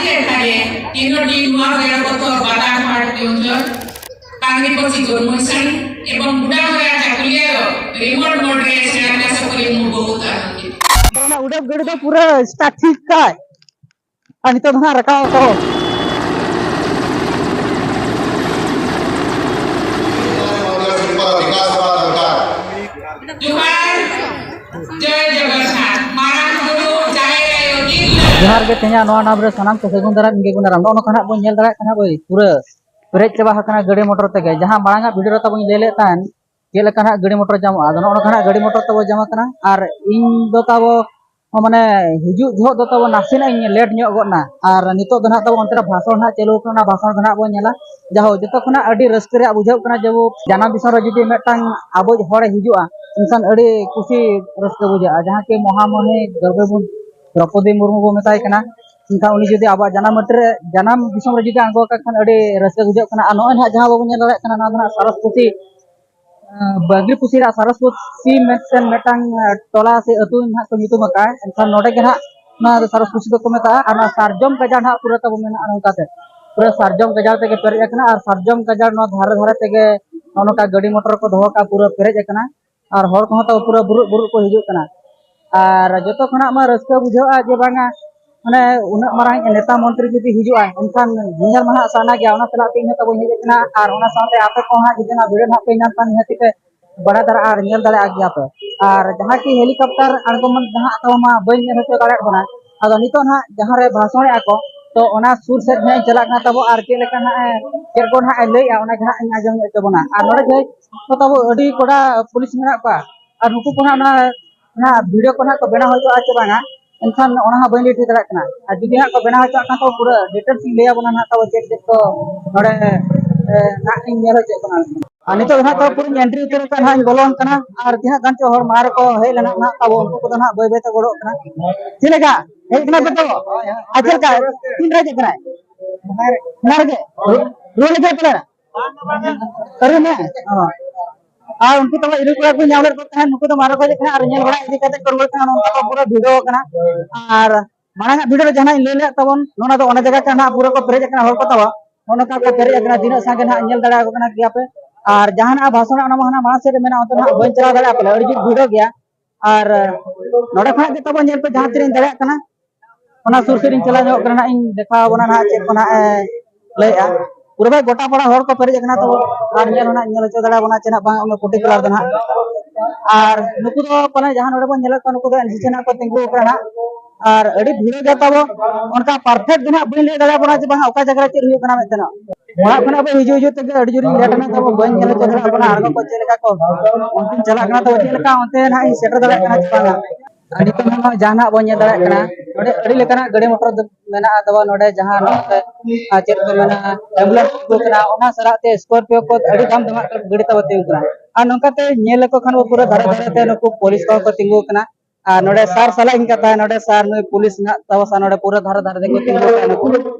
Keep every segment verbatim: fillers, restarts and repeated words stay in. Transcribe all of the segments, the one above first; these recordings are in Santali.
ᱮᱠᱟᱞ ᱜᱮ, ᱛᱤᱱᱚᱜ ᱫᱤᱱ ᱱᱚᱣᱟ ᱵᱮᱲᱟ ᱵᱚᱛᱚᱨ ᱵᱟᱫᱟ ᱦᱟᱴ ᱡᱚᱱᱡᱚᱱ, ᱠᱟᱝᱜᱨᱤ ᱯᱚᱪᱷᱤ ᱜᱚᱨᱢᱚᱱ ᱥᱟᱝ ᱮᱵᱚᱝ ᱵᱩᱰᱟ ᱦᱚᱭᱟ ᱪᱟᱠᱩᱞᱤᱭᱟ ᱫᱚ ᱨᱤᱢᱳᱴ ᱢᱳᱰ ᱨᱮ ᱥᱮᱬᱟ ᱥᱮ ᱯᱩᱨᱤ ᱢᱩ ᱵᱚᱦᱩᱛ ᱟᱱᱚᱱᱫᱤᱛ᱾ ᱚᱱᱟ ᱩᱰᱟᱹᱯ ᱜᱟᱹᱰᱤ ᱫᱚ ᱯᱩᱨᱟᱹ ᱥᱴᱟᱨᱴ ᱴᱷᱤᱠ ᱠᱟᱭ᱾ ᱟᱨ ᱱᱤᱛᱚᱜ ᱫᱚ ᱦᱟᱸᱜ ᱨᱟᱠᱟᱵ ᱟᱠᱚ᱾ ᱡᱚᱦᱟᱨ᱾ ᱡᱚᱭ ᱡᱚᱜᱚᱱᱱᱟᱛᱷ, ᱢᱟᱨᱟᱝ ᱵᱩᱨᱩ, ᱡᱟᱦᱮᱨ ᱟᱭᱳ, ᱛᱤᱨᱞᱟᱹ᱾ ᱡᱚᱦᱟᱨ ᱜᱮ, ᱛᱮᱦᱮᱧᱟᱜ ᱱᱚᱣᱟ ᱱᱟᱢ ᱨᱮ ᱥᱟᱱᱟᱢ ᱠᱚ ᱥᱟᱹᱜᱩᱱ ᱫᱟᱨᱟᱢ, ᱤᱧ ᱜᱮ ᱜᱩᱱᱟᱨᱟᱢ᱾ ᱱᱚᱜᱼᱚ ᱱᱚᱝᱠᱟ ᱱᱟᱜ ᱵᱚᱱ ᱧᱮᱞ ᱫᱟᱲᱮᱭᱟᱜ ᱠᱟᱱᱟ, ᱵᱚᱭ, ᱯᱩᱨᱟᱹ ᱯᱮᱨᱮᱡ ᱪᱟᱵᱟ ᱟᱠᱟᱱᱟ ᱜᱟᱹᱰᱤ ᱢᱚᱴᱚᱨ ᱛᱮᱜᱮ᱾ ᱡᱟᱦᱟᱸ ᱢᱟᱲᱟᱝ ᱟᱜ ᱵᱷᱤᱰᱤᱭᱳ ᱨᱮ ᱛᱟᱵᱚᱱ ᱞᱟᱹᱭ ᱞᱮᱫ ᱛᱟᱦᱮᱸᱱ, ᱪᱮᱫ ᱞᱮᱠᱟ ᱱᱟᱜ ᱜᱟᱹᱰᱤ ᱢᱚᱴᱚᱨ ᱡᱟᱢᱚᱜᱼᱟ, ᱟᱫᱚ ᱱᱚᱜᱼᱚ ᱱᱚᱝᱠᱟ ᱱᱟᱜ ᱜᱟᱹᱰᱤ ᱢᱚᱴᱚᱨ ᱛᱟᱵᱚ ᱡᱟᱢ ᱟᱠᱟᱱᱟ᱾ ᱟᱨ ᱤᱧ ᱫᱚ ᱛᱟᱵᱚ, ᱢᱟᱱᱮ, ᱦᱤᱡᱩᱜ ᱡᱚᱦᱚᱜ ᱫᱚ ᱛᱟᱵᱚ ᱱᱟᱥᱮᱱᱟᱜ ᱤᱧ ᱞᱮᱴ ᱧᱚᱜ ᱜᱚᱫ ᱱᱟ᱾ ᱟᱨ ᱱᱤᱛᱚᱜ ᱫᱚ ᱱᱟᱜ ᱛᱟᱵᱚ ᱚᱱᱛᱮ ᱨᱮ ᱵᱷᱟᱥᱚᱱ ᱱᱟᱜ ᱪᱟᱹᱞᱩ ᱟᱠᱟᱱᱟ, ᱚᱱᱟ ᱵᱷᱟᱥᱚᱱ ᱫᱚ ᱱᱟᱜ ᱵᱚᱱ ᱧᱮᱞᱟ᱾ ᱡᱟᱦᱳ, ᱡᱚᱛᱚ ᱠᱷᱚᱱᱟᱜ ᱟᱹᱰᱤ ᱨᱟᱹᱥᱠᱟᱹ ᱨᱮᱭᱟᱜ ᱵᱩᱡᱷᱟᱹᱜ ᱠᱟᱱᱟ ᱡᱮ, ᱟᱵᱚ ᱡᱟᱱᱟᱢ ᱫᱤᱥᱚᱢ ᱨᱮ ᱡᱩᱫᱤ ᱢᱤᱫᱴᱟᱝ ᱟᱵᱚᱭᱤᱡ ᱦᱚᱲᱮ ᱦᱤᱡᱩᱜᱼᱟ, ᱮᱱᱠᱷᱟᱱ ᱟᱹᱰᱤ ᱠᱩᱥᱤ ᱨᱟᱹᱥᱠᱟᱹ ᱵᱩᱡᱷᱟᱹᱜᱼᱟ᱾ ᱡᱟᱦᱟᱸ ᱠᱤ ᱢᱚᱦᱟᱢᱩᱦᱤ ᱫᱨᱚᱣᱯᱚᱫᱤ ᱢᱩᱨᱢᱩ ᱵᱚ ᱢᱮᱛᱟᱭ ᱠᱟᱱᱟ, ᱮᱱᱠᱷᱟᱱ ᱩᱱᱤ ᱡᱩᱫᱤ ᱟᱵᱚᱣᱟᱜ ᱡᱟᱱᱟᱢ ᱢᱟᱹᱴᱤ ᱨᱮ, ᱡᱟᱱᱟᱢ ᱫᱤᱥᱚᱢ ᱨᱮ ᱡᱩᱫᱤ ᱟᱬᱜᱚ ᱟᱠᱟᱱ ᱠᱷᱟᱱ ᱟᱹᱰᱤ ᱨᱟᱹᱥᱠᱟᱹ ᱵᱩᱡᱷᱟᱹᱜ ᱠᱟᱱᱟ᱾ ᱟᱨ ᱱᱚᱜᱼᱚᱭ ᱱᱟᱦᱟᱜ ᱡᱟᱦᱟᱸ ᱵᱟᱵᱚᱱ ᱧᱮᱞ ᱫᱟᱲᱮᱭᱟᱜ ᱠᱟᱱᱟ, ᱱᱚᱣᱟ ᱫᱚ ᱱᱟᱦᱟᱜ ᱥᱟᱨᱚᱥᱯᱚᱛᱤ, ᱟᱸ, ᱵᱟᱜᱽᱨᱤᱯᱩᱥᱤ ᱨᱮᱱᱟᱜ ᱥᱟᱨᱚᱥᱯᱚᱛᱤ ᱢᱮᱱᱛᱮ ᱢᱤᱫᱴᱟᱝ, ᱟᱸ, ᱴᱚᱞᱟ ᱥᱮ ᱟᱹᱛᱩ ᱱᱟᱦᱟᱜ ᱠᱚ ᱧᱩᱛᱩᱢ ᱟᱠᱟᱫᱼᱟ᱾ ᱮᱱᱠᱷᱟᱱ ᱱᱚᱰᱮ ᱜᱮ ᱱᱟᱦᱟᱜ ᱱᱚᱣᱟ ᱫᱚ ᱥᱟᱨᱚᱥᱯᱚᱛᱤ ᱫᱚᱠᱚ ᱢᱮᱛᱟᱜᱼᱟ᱾ ᱟᱨ ᱱᱚᱣᱟ ᱥᱟᱨᱡᱚᱢ ᱜᱟᱡᱟᱲ ᱱᱟᱦᱟᱜ ᱯᱩᱨᱟᱹ ᱛᱟᱵᱚ ᱢᱮᱱᱟᱜᱼᱟ ᱱᱚᱝᱠᱟᱛᱮ᱾ ᱯᱩᱨᱟᱹ ᱥᱟᱨᱡᱚᱢ ᱜᱟᱡᱟᱲ ᱛᱮᱜᱮ ᱯᱮᱨᱮᱡ ᱟᱠᱟᱱᱟ᱾ ᱟᱨ ᱥᱟᱨᱡᱚᱢ ᱜᱟᱡᱟᱲ ᱱᱚᱣᱟ ᱫᱷᱟᱨᱮ ᱫᱷᱟᱨᱮ ᱛᱮᱜᱮ ᱱᱚᱜᱼᱚ ᱱᱚᱝᱠᱟ ᱜᱟᱹᱰᱤ ᱢᱚᱴᱚᱨ ᱠᱚ ᱫᱚᱦᱚ ᱠᱟᱜᱼᱟ, ᱯᱩᱨᱟᱹ ᱯᱮᱨᱮᱡ ᱟᱠᱟᱱᱟ᱾ ᱟᱨ ᱦᱚᱲ ᱠᱚᱦᱚᱸ ᱛᱟᱵᱚ ᱯᱩᱨᱟᱹ ᱵᱩᱨᱩᱜ ᱵᱩᱨᱩᱜ ᱠᱚ ᱦᱤᱡᱩᱜ ᱠᱟᱱᱟ᱾ ᱟᱨ ᱡᱚᱛᱚ ᱠᱷᱚᱱᱟᱜ ᱢᱟ ᱨᱟᱹᱥᱠᱟᱹ ᱵᱩᱡᱷᱟᱹᱜᱼᱟ ᱡᱮ ᱵᱟᱝᱟ, ᱢᱟᱱᱮ, ᱩᱱᱟᱹᱜ ᱢᱟᱨᱟᱝ ᱱᱮᱛᱟ ᱢᱚᱱᱛᱨᱤ ᱡᱩᱫᱤ ᱦᱤᱡᱩᱜᱼᱟ, ᱮᱱᱠᱷᱟᱱ ᱧᱮᱧᱮᱞ ᱢᱟ ᱦᱟᱸᱜ ᱥᱟᱱᱟ ᱜᱮᱭᱟ᱾ ᱚᱱᱟ ᱥᱟᱞᱟᱜ ᱛᱮ ᱤᱧ ᱦᱚᱸ ᱛᱟᱵᱚᱧ ᱦᱮᱡ ᱟᱠᱟᱱᱟ᱾ ᱟᱨ ᱚᱱᱟ ᱥᱟᱶᱛᱮ ᱟᱯᱮ ᱠᱚᱦᱚᱸ ᱦᱟᱸᱜ ᱡᱩᱫᱤ ᱚᱱᱟ ᱵᱷᱤᱰᱤᱭᱳ ᱱᱟᱦᱟᱜ ᱯᱮ ᱧᱟᱢ ᱠᱷᱟᱱ, ᱱᱤᱦᱟᱹᱛ ᱯᱮ ᱵᱟᱲᱟᱭ ᱫᱟᱲᱮᱭᱟᱜᱼᱟ ᱟᱨ ᱧᱮᱞ ᱫᱟᱲᱮᱭᱟᱜᱼᱟ ᱜᱮᱭᱟ ᱯᱮ᱾ ᱟᱨ ᱡᱟᱦᱟᱸ ᱠᱤ ᱦᱮᱞᱤᱠᱚᱯᱴᱟᱨ ᱟᱬᱜᱚ ᱢᱟ ᱱᱟᱦᱟᱜ ᱛᱟᱵᱚ ᱢᱟ ᱵᱟᱹᱧ ᱧᱮᱞ ᱦᱚᱪᱚ ᱫᱟᱲᱮᱭᱟᱜ ᱵᱚᱱᱟ, ᱟᱫᱚ ᱱᱤᱛᱚᱜ ᱱᱟᱦᱟᱜ ᱡᱟᱦᱟᱸ ᱨᱮ ᱵᱷᱟᱥᱚᱬᱮᱜᱼᱟ ᱠᱚ, ᱛᱚ ᱚᱱᱟ ᱥᱩᱨ ᱥᱮᱫ ᱦᱟᱸᱜ ᱤᱧ ᱪᱟᱞᱟᱜ ᱠᱟᱱᱟ ᱛᱟᱵᱚ᱾ ᱟᱨ ᱪᱮᱫ ᱞᱮᱠᱟ ᱱᱟᱦᱟᱜ ᱮ, ᱪᱮᱫ ᱠᱚ ᱱᱟᱦᱟᱜ ᱮ ᱞᱟᱹᱭᱮᱜᱼᱟ, ᱚᱱᱟ ᱜᱮ ᱱᱟᱦᱟᱜ ᱤᱧ ᱟᱸᱡᱚᱢ ᱧᱚᱜ ᱦᱚᱪᱚ ᱵᱚᱱᱟ᱾ ᱟᱨ ᱱᱚᱰᱮ ᱡᱟᱦᱟᱸᱭ ᱠᱚ ᱛᱟᱵᱚ ᱟᱹᱰᱤ ᱠᱚᱲᱟ ᱯᱩᱞᱤᱥ ᱢᱮᱱᱟᱜ ᱠᱚᱣᱟ, ᱟᱨ ᱱᱩᱠᱩ ᱠᱚ ᱱᱟᱦᱟᱜ ᱚᱱᱟ, ᱚᱱᱟ ᱵᱷᱤᱰᱤᱭᱳ ᱠᱚ ᱱᱟᱦᱟᱜ ᱠᱚ ᱵᱮᱱᱟᱣ ᱦᱚᱪᱚᱜᱼᱟ ᱪᱮ ᱵᱟᱝᱟ, ᱮᱱᱠᱷᱟᱱ ᱚᱱᱟ ᱦᱚᱸ ᱵᱟᱹᱧ ᱞᱟᱹᱭ ᱴᱷᱤᱠ ᱫᱟᱲᱮᱭᱟᱜ ᱠᱟᱱᱟ᱾ ᱟᱨ ᱡᱩᱫᱤ ᱦᱟᱸᱜ ᱠᱚ ᱵᱮᱱᱟᱣ ᱦᱚᱪᱚᱣᱟᱜ ᱠᱷᱟᱱ ᱛᱚ ᱯᱩᱨᱟᱹ ᱰᱤᱴᱮᱞᱥ ᱤᱧ ᱞᱟᱹᱭ ᱟᱵᱚᱱᱟ ᱱᱟᱦᱟᱜ ᱛᱟᱵᱚ ᱪᱮᱫ ᱪᱮᱫ ᱠᱚ ᱱᱚᱰᱮ, ᱮ, ᱱᱟᱦᱟᱜ ᱤᱧ ᱧᱮᱞ ᱦᱚᱪᱚᱭᱮᱫ ᱵᱚᱱᱟ᱾ ᱟᱨ ᱱᱤᱛᱚᱜ ᱫᱚ ᱱᱟᱦᱟᱜ ᱛᱟᱵᱚ ᱯᱩᱨᱟᱹᱧ ᱮᱱᱴᱨᱤ ᱩᱛᱟᱹᱨ ᱟᱠᱟᱱᱟ, ᱱᱟᱦᱟᱜ ᱤᱧ ᱵᱚᱞᱚᱱ ᱠᱟᱱᱟ᱾ ᱟᱨ ᱛᱤᱱᱟᱹᱜ ᱜᱟᱱ ᱪᱚ ᱦᱚᱲ ᱢᱟᱲᱟᱝ ᱨᱮᱠᱚ ᱦᱮᱡ ᱞᱮᱱᱟ ᱱᱟᱦᱟᱜ ᱛᱟᱵᱚ, ᱩᱱᱠᱩ ᱠᱚᱫᱚ ᱱᱟᱦᱟᱜ ᱵᱟᱹᱭ ᱵᱟᱹᱭ ᱛᱮ ᱜᱚᱲᱚᱜ ᱠᱟᱱᱟ᱾ ᱪᱮᱫ ᱞᱮᱠᱟ? ᱦᱮᱡ ᱠᱟᱱᱟ ᱯᱮ ᱛᱚ? ᱟᱨ ᱪᱮᱫ ᱞᱮᱠᱟ? ᱛᱤᱱ ᱨᱮ ᱦᱮᱡ ᱠᱟᱱᱟᱭ? ᱚᱱᱟ ᱨᱮᱜᱮ? ᱨᱩ-, ᱨᱩᱣᱟᱹᱲ ᱞᱮᱠᱟ ᱯᱟᱞᱮ? ᱥᱟᱹᱨᱤ ᱢᱮ? ᱚ᱾ ᱟᱨ ᱩᱱᱠᱩ ᱛᱟᱵᱚ ᱤᱨᱟᱹ ᱠᱚᱲᱟ ᱠᱚ ᱧᱟᱢ ᱞᱮᱫ ᱠᱚ ᱛᱟᱦᱮᱸᱫ, ᱱᱩᱠᱩ ᱫᱚ ᱢᱟᱨᱮ ᱠᱚ ᱦᱮᱡ ᱠᱟᱱᱟ ᱟᱨ ᱧᱮᱞ ᱵᱟᱲᱟ ᱤᱫᱤ ᱠᱟᱛᱮ ᱠᱚ ᱨᱩᱣᱟᱹᱲ ᱠᱟᱱᱟ, ᱱᱚᱝᱠᱟ ᱠᱚ ᱯᱩᱨᱟᱹ ᱵᱷᱤᱲᱚ ᱠᱟᱱᱟ᱾ ᱟᱨ ᱢᱟᱲᱟᱝ ᱟᱜ ᱵᱷᱤᱰᱤᱭᱳ ᱨᱮ ᱡᱟᱦᱟᱸ ᱤᱧ ᱞᱟᱹᱭ ᱞᱮᱫ ᱛᱟᱵᱚᱱ, ᱱᱚᱰᱮ ᱫᱚ ᱚᱱᱟ ᱡᱟᱭᱜᱟ ᱠᱟᱱᱟ, ᱯᱩᱨᱟᱹ ᱠᱚ ᱯᱮᱨᱮᱡ ᱟᱠᱟᱱᱟ ᱦᱚᱲ ᱠᱚ ᱛᱟᱵᱚ᱾ ᱱᱚᱜᱼᱚ ᱱᱚᱝᱠᱟ ᱠᱚ ᱯᱮᱨᱮᱡ ᱟᱠᱟᱱᱟ, ᱛᱤᱱᱟᱹᱜ ᱥᱟᱸᱜᱮ ᱱᱟᱦᱟᱜ ᱧᱮᱞ ᱫᱟᱲᱮᱭᱟᱠᱚ ᱠᱟᱱᱟ ᱜᱮᱭᱟ ᱯᱮ᱾ ᱟᱨ ᱡᱟᱦᱟᱱᱟᱜ ᱵᱷᱟᱥᱚᱱ ᱚᱱᱟ ᱢᱟ ᱦᱟᱱᱟ ᱢᱟᱲᱟᱝ ᱥᱮᱫ ᱨᱮ ᱢᱮᱱᱟᱜᱼᱟ, ᱚᱱᱛᱮ ᱱᱟᱦᱟᱜ ᱵᱟᱹᱧ ᱪᱟᱞᱟᱣ ᱫᱟᱲᱮᱭᱟᱜᱼᱟ ᱯᱟᱞᱮ, ᱟᱹᱰᱤ ᱡᱳᱨ ᱵᱷᱤᱲᱚᱜ ᱜᱮᱭᱟ᱾ ᱟᱨ ᱱᱚᱰᱮ ᱠᱷᱚᱱᱟᱜ ᱜᱮ ᱛᱟᱵᱚᱱ ᱧᱮᱞ ᱯᱮ, ᱡᱟᱦᱟᱸ ᱛᱤᱱᱟᱹᱜ ᱤᱧ ᱫᱟᱲᱮᱭᱟᱜ ᱠᱟᱱᱟ, ᱚᱱᱟ ᱥᱩᱨ ᱥᱮᱫ ᱤᱧ ᱪᱟᱞᱟᱣ ᱧᱚᱜ ᱠᱟᱱᱟ ᱱᱟᱦᱟᱜ, ᱤᱧ ᱫᱮᱠᱷᱟᱣ ᱟᱵᱚᱱᱟ ᱱᱟᱦᱟᱜ ᱪᱮᱫ ᱠᱚ ᱱᱟᱦᱟᱜ ᱮ ᱞᱟᱹᱭᱮᱜᱼᱟ᱾ ᱯᱩᱨᱟᱹ ᱜᱚᱴᱟ ᱯᱟᱲᱟ ᱦᱚᱲ ᱠᱚ ᱯᱮᱨᱮᱡ ᱟᱠᱟᱱᱟ, ᱛᱚ ᱟᱨ ᱧᱮᱞ ᱦᱚᱸ ᱱᱟᱦᱟᱜ ᱧᱮᱞ ᱦᱚᱪᱚ ᱫᱟᱲᱮᱭᱟᱵᱚᱱᱟ ᱪᱮ ᱱᱟᱦᱟᱜ ᱵᱟᱝ, ᱚᱱᱟ ᱯᱟᱨᱴᱤᱠᱩᱞᱟᱨ ᱫᱚ ᱱᱟᱦᱟᱜ᱾ ᱟᱨ ᱱᱩᱠᱩ ᱫᱚ ᱯᱟᱞᱮ ᱡᱟᱦᱟᱸ ᱱᱚᱰᱮ ᱵᱚᱱ ᱧᱮᱞᱮᱫ ᱠᱚᱣᱟ, ᱱᱩᱠᱩ ᱫᱚ ᱮᱱ ᱥᱤ ᱥᱤ ᱱᱟᱦᱟᱜ ᱠᱚ ᱛᱤᱸᱜᱩ ᱟᱠᱟᱱᱟ ᱱᱟᱦᱟᱜ᱾ ᱟᱨ ᱟᱹᱰᱤ ᱵᱷᱤᱲ ᱜᱮ ᱛᱟᱵᱚ, ᱚᱱᱠᱟ ᱯᱟᱨᱯᱷᱮᱠᱴ ᱫᱚ ᱱᱟᱦᱟᱜ ᱵᱟᱹᱧ ᱞᱟᱹᱭ ᱫᱟᱲᱮᱭᱟᱵᱚᱱᱟ ᱡᱮ ᱵᱟᱝ ᱚᱠᱟ ᱡᱟᱭᱜᱟ ᱨᱮ ᱪᱮᱫ ᱦᱩᱭᱩᱜ ᱠᱟᱱᱟ ᱢᱮᱱᱛᱮ ᱱᱟᱦᱟᱜ᱾ ᱚᱲᱟᱜ ᱠᱷᱚᱱᱟᱜ ᱵᱚ ᱦᱤᱡᱩᱜ ᱦᱤᱡᱩᱜ ᱛᱮᱜᱮ ᱟᱹᱰᱤ ᱡᱳᱨᱤᱧ ᱞᱮᱴ ᱮᱱᱟ, ᱛᱟᱵᱚ ᱵᱟᱹᱧ ᱧᱮᱞ ᱦᱚᱪᱚ ᱫᱟᱲᱮᱭᱟᱜ ᱠᱟᱱᱟ ᱟᱬᱜᱚ ᱠᱚ ᱪᱮᱫ ᱞᱮᱠᱟ ᱠᱚ ᱚᱱᱛᱮᱧ ᱪᱟᱞᱟᱜ ᱠᱟᱱᱟ, ᱛᱟᱵᱚ ᱪᱮᱫ ᱞᱮᱠᱟ ᱚᱱᱛᱮ ᱱᱟᱦᱟᱜ ᱤᱧ ᱥᱮᱴᱮᱨ ᱫᱟᱲᱮᱭᱟᱜ ᱠᱟᱱᱟ ᱪᱮ ᱵᱟᱝᱟ᱾ ᱟᱨ ᱱᱤᱛᱚᱜ ᱦᱚᱸ ᱡᱟᱦᱟᱱᱟᱜ ᱵᱚᱱ ᱧᱮᱞ ᱫᱟᱲᱮᱭᱟᱜ ᱠᱟᱱᱟ, ᱱᱚᱰᱮ ᱟᱹᱰᱤ ᱞᱮᱠᱟᱱᱟᱜ ᱜᱟᱹᱰᱤ ᱢᱚᱴᱚᱨ ᱫᱚ ᱢᱮᱱᱟᱜᱼᱟ ᱛᱟᱵᱚ ᱱᱚᱰᱮ, ᱡᱟᱦᱟᱸ ᱱᱚᱛᱮ, ᱟᱨ ᱪᱮᱫ ᱠᱚ ᱢᱮᱱᱟ, ᱮᱢᱵᱩᱞᱮᱱᱥ ᱛᱤᱸᱜᱩ ᱠᱟᱱᱟ, ᱚᱱᱟ ᱥᱟᱞᱟᱜ ᱛᱮ ᱥᱠᱚᱨᱯᱤᱭᱳ ᱠᱚ ᱟᱹᱰᱤ ᱫᱟᱢ ᱫᱟᱢᱟᱜ ᱜᱟᱹᱰᱤ ᱛᱟᱵᱚ ᱛᱤᱸᱜᱩ ᱠᱟᱱᱟ᱾ ᱟᱨ ᱱᱚᱝᱠᱟᱛᱮ ᱧᱮᱞ ᱞᱮᱠᱚ ᱠᱷᱟᱱ ᱵᱚ ᱯᱩᱨᱟᱹ ᱫᱷᱟᱨᱮ ᱫᱷᱟᱨᱮ ᱛᱮ ᱱᱩᱠᱩ ᱯᱩᱞᱤᱥ ᱠᱚᱦᱚᱸ ᱠᱚ ᱛᱤᱸᱜᱩ ᱠᱟᱱᱟ᱾ ᱟᱨ ᱱᱚᱰᱮ ᱥᱟᱨ ᱥᱟᱞᱟᱜ ᱤᱧ ᱠᱟᱛᱷᱟᱭᱟ, ᱱᱚᱰᱮ ᱥᱟᱨ ᱱᱩᱭ ᱯᱩᱞᱤᱥ ᱱᱟᱦᱟᱜ ᱛᱟᱵᱚ ᱥᱟᱶ ᱱᱚᱰᱮ ᱯᱩᱨᱟᱹ ᱫᱷᱟᱨᱮ ᱫᱷᱟᱨᱮ ᱛᱮᱠᱚ ᱛᱤᱸᱜᱩ ᱠᱟᱱᱟ ᱱᱩᱠᱩ᱾